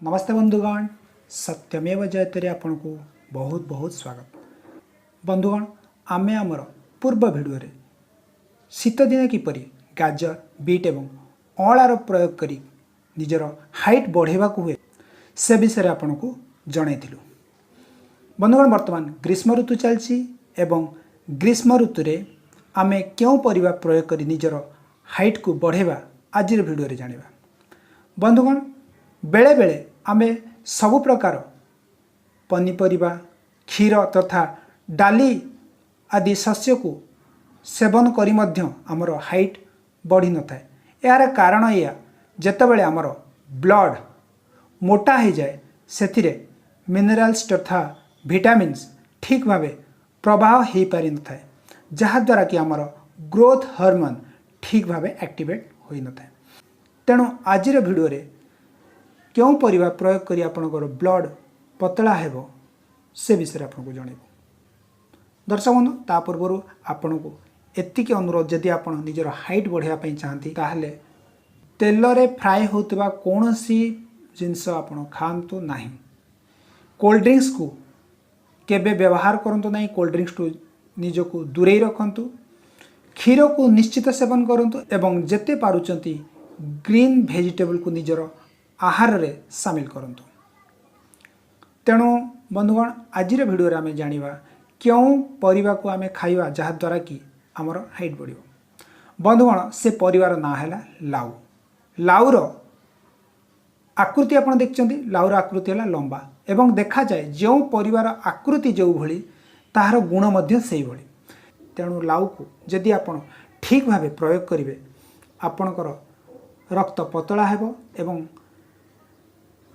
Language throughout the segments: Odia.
ନମସ୍ତେ ବନ୍ଧୁଗଣ, ସତ୍ୟମେବ ଜୟତରେ ଆପଣଙ୍କୁ ବହୁତ ବହୁତ ସ୍ୱାଗତ। ବନ୍ଧୁଗଣ, ଆମେ ଆମର ପୂର୍ବ ଭିଡ଼ିଓରେ ଶୀତଦିନେ କିପରି ଗାଜର, ବିଟ୍ ଏବଂ ଅଁଳାର ପ୍ରୟୋଗ କରି ନିଜର ହାଇଟ୍ ବଢ଼ାଇବାକୁ ହୁଏ, ସେ ବିଷୟରେ ଆପଣଙ୍କୁ ଜଣାଇଥିଲୁ। ବନ୍ଧୁଗଣ, ବର୍ତ୍ତମାନ ଗ୍ରୀଷ୍ମ ଋତୁ ଚାଲିଛି ଏବଂ ଗ୍ରୀଷ୍ମ ଋତୁରେ ଆମେ କେଉଁ ପରିବା ପ୍ରୟୋଗ କରି ନିଜର ହାଇଟ୍କୁ ବଢ଼ାଇବା, ଆଜିର ଭିଡ଼ିଓରେ ଜାଣିବା। ବନ୍ଧୁଗଣ, ବେଳେବେଳେ ଆମେ ସବୁ ପ୍ରକାର ପନିପରିବା, କ୍ଷୀର ତଥା ଡାଲି ଆଦି ଶସ୍ୟକୁ ସେବନ କରି ମଧ୍ୟ ଆମର ହାଇଟ୍ ବଢ଼ିନଥାଏ। ଏହାର କାରଣ ଏଇଆ, ଯେତେବେଳେ ଆମର ବ୍ଲଡ଼ ମୋଟା ହୋଇଯାଏ, ସେଥିରେ ମିନେରାଲ୍ସ ତଥା ଭିଟାମିନ୍ସ ଠିକ୍ ଭାବେ ପ୍ରବାହ ହୋଇପାରିନଥାଏ, ଯାହାଦ୍ୱାରା କି ଆମର ଗ୍ରୋଥ୍ ହରମୋନ୍ ଠିକ୍ ଭାବେ ଆକ୍ଟିଭେଟ୍ ହୋଇନଥାଏ। ତେଣୁ ଆଜିର ଭିଡ଼ିଓରେ କେଉଁ ପରିବା ପ୍ରୟୋଗ କରି ଆପଣଙ୍କର ବ୍ଲଡ଼ ପତଳା ହେବ, ସେ ବିଷୟରେ ଆପଣଙ୍କୁ ଜଣାଇବୁ। ଦର୍ଶକ ବନ୍ଧୁ, ତା ପୂର୍ବରୁ ଆପଣଙ୍କୁ ଏତିକି ଅନୁରୋଧ, ଯଦି ଆପଣ ନିଜର ହାଇଟ୍ ବଢ଼ାଇବା ପାଇଁ ଚାହାନ୍ତି, ତାହେଲେ ତେଲରେ ଫ୍ରାଏ ହେଉଥିବା କୌଣସି ଜିନିଷ ଆପଣ ଖାଆନ୍ତୁ ନାହିଁ। କୋଲ୍ଡ ଡ୍ରିଙ୍କସକୁ କେବେ ବ୍ୟବହାର କରନ୍ତୁ ନାହିଁ। କୋଲ୍ଡ ଡ୍ରିଙ୍କସଠୁ ନିଜକୁ ଦୂରେଇ ରଖନ୍ତୁ। କ୍ଷୀରକୁ ନିଶ୍ଚିତ ସେବନ କରନ୍ତୁ ଏବଂ ଯେତେ ପାରୁଛନ୍ତି ଗ୍ରୀନ୍ ଭେଜିଟେବଲକୁ ନିଜର ଆହାରରେ ସାମିଲ କରନ୍ତୁ। ତେଣୁ ବନ୍ଧୁଗଣ, ଆଜିର ଭିଡ଼ିଓରେ ଆମେ ଜାଣିବା କେଉଁ ପରିବାକୁ ଆମେ ଖାଇବା, ଯାହାଦ୍ୱାରା କି ଆମର ହାଇଟ୍ ବଢ଼ିବ। ବନ୍ଧୁଗଣ, ସେ ପରିବାର ନାଁ ହେଲା ଲାଉ। ଲାଉର ଆକୃତି ଆପଣ ଦେଖିଛନ୍ତି। ଲାଉର ଆକୃତି ହେଲା ଲମ୍ବା ଏବଂ ଦେଖାଯାଏ ଯେଉଁ ପରିବାର ଆକୃତି ଯେଉଁଭଳି, ତାହାର ଗୁଣ ମଧ୍ୟ ସେଇଭଳି। ତେଣୁ ଲାଉକୁ ଯଦି ଆପଣ ଠିକ୍ ଭାବେ ପ୍ରୟୋଗ କରିବେ, ଆପଣଙ୍କର ରକ୍ତ ପତଳା ହେବ ଏବଂ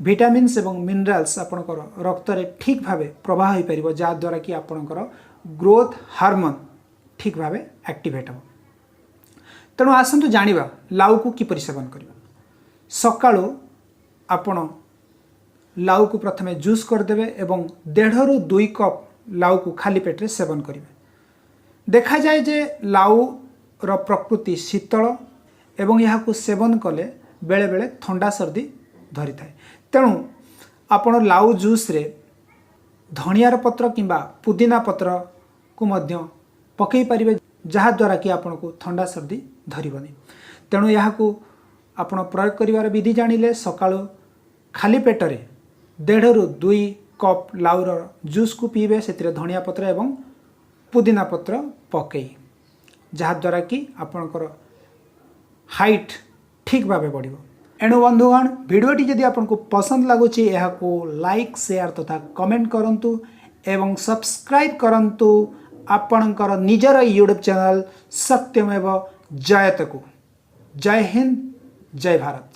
ଭିଟାମିନ୍ସ ଏବଂ ମିନେରାଲ୍ସ ଆପଣଙ୍କର ରକ୍ତରେ ଠିକ୍ ଭାବେ ପ୍ରବାହ ହୋଇପାରିବ, ଯାହାଦ୍ୱାରା କି ଆପଣଙ୍କର ଗ୍ରୋଥ୍ ହାରମୋନ୍ ଠିକ୍ ଭାବେ ଆକ୍ଟିଭେଟ୍ ହେବ। ତେଣୁ ଆସନ୍ତୁ ଜାଣିବା ଲାଉକୁ କିପରି ସେବନ କରିବା। ସକାଳୁ ଆପଣ ଲାଉକୁ ପ୍ରଥମେ ଜୁସ୍ କରିଦେବେ ଏବଂ 1.5ରୁ 2 କପ୍ ଲାଉକୁ ଖାଲି ପେଟରେ ସେବନ କରିବେ। ଦେଖାଯାଏ ଯେ ଲାଉର ପ୍ରକୃତି ଶୀତଳ ଏବଂ ଏହାକୁ ସେବନ କଲେ ବେଳେବେଳେ ଥଣ୍ଡା ସର୍ଦ୍ଦି ଧରିଥାଏ। ତେଣୁ ଆପଣ ଲାଉ ଜୁସ୍ରେ ଧଣିଆର ପତ୍ର କିମ୍ବା ପୁଦିନା ପତ୍ରକୁ ମଧ୍ୟ ପକାଇ ପାରିବେ, ଯାହାଦ୍ୱାରା କି ଆପଣଙ୍କୁ ଥଣ୍ଡା ସର୍ଦ୍ଦି ଧରିବନି। ତେଣୁ ଏହାକୁ ଆପଣ ପ୍ରୟୋଗ କରିବାର ବିଧି ଜାଣିଲେ। ସକାଳୁ ଖାଲି ପେଟରେ 1.5ରୁ 2 କପ୍ ଲାଉର ଜୁସ୍କୁ ପିଇବେ, ସେଥିରେ ଧଣିଆ ପତ୍ର ଏବଂ ପୁଦିନା ପତ୍ର ପକାଇ, ଯାହାଦ୍ୱାରା କି ଆପଣଙ୍କର ହାଇଟ୍ ଠିକ୍ ଭାବେ ବଢ଼ିବ। ଏଣୁ ବନ୍ଧୁଗଣ, ଭିଡ଼ିଓଟି ଯଦି ଆପଣଙ୍କୁ ପସନ୍ଦ ଲାଗୁଛି, ଏହାକୁ ଲାଇକ୍, ସେୟାର ତଥା କମେଣ୍ଟ କରନ୍ତୁ ଏବଂ ସବସ୍କ୍ରାଇବ୍ କରନ୍ତୁ ଆପଣଙ୍କର ନିଜର ୟୁଟ୍ୟୁବ୍ ଚ୍ୟାନେଲ୍ ସତ୍ୟମେବ ଜୟତକୁ। ଜୟ ହିନ୍ଦ, ଜୟ ଭାରତ।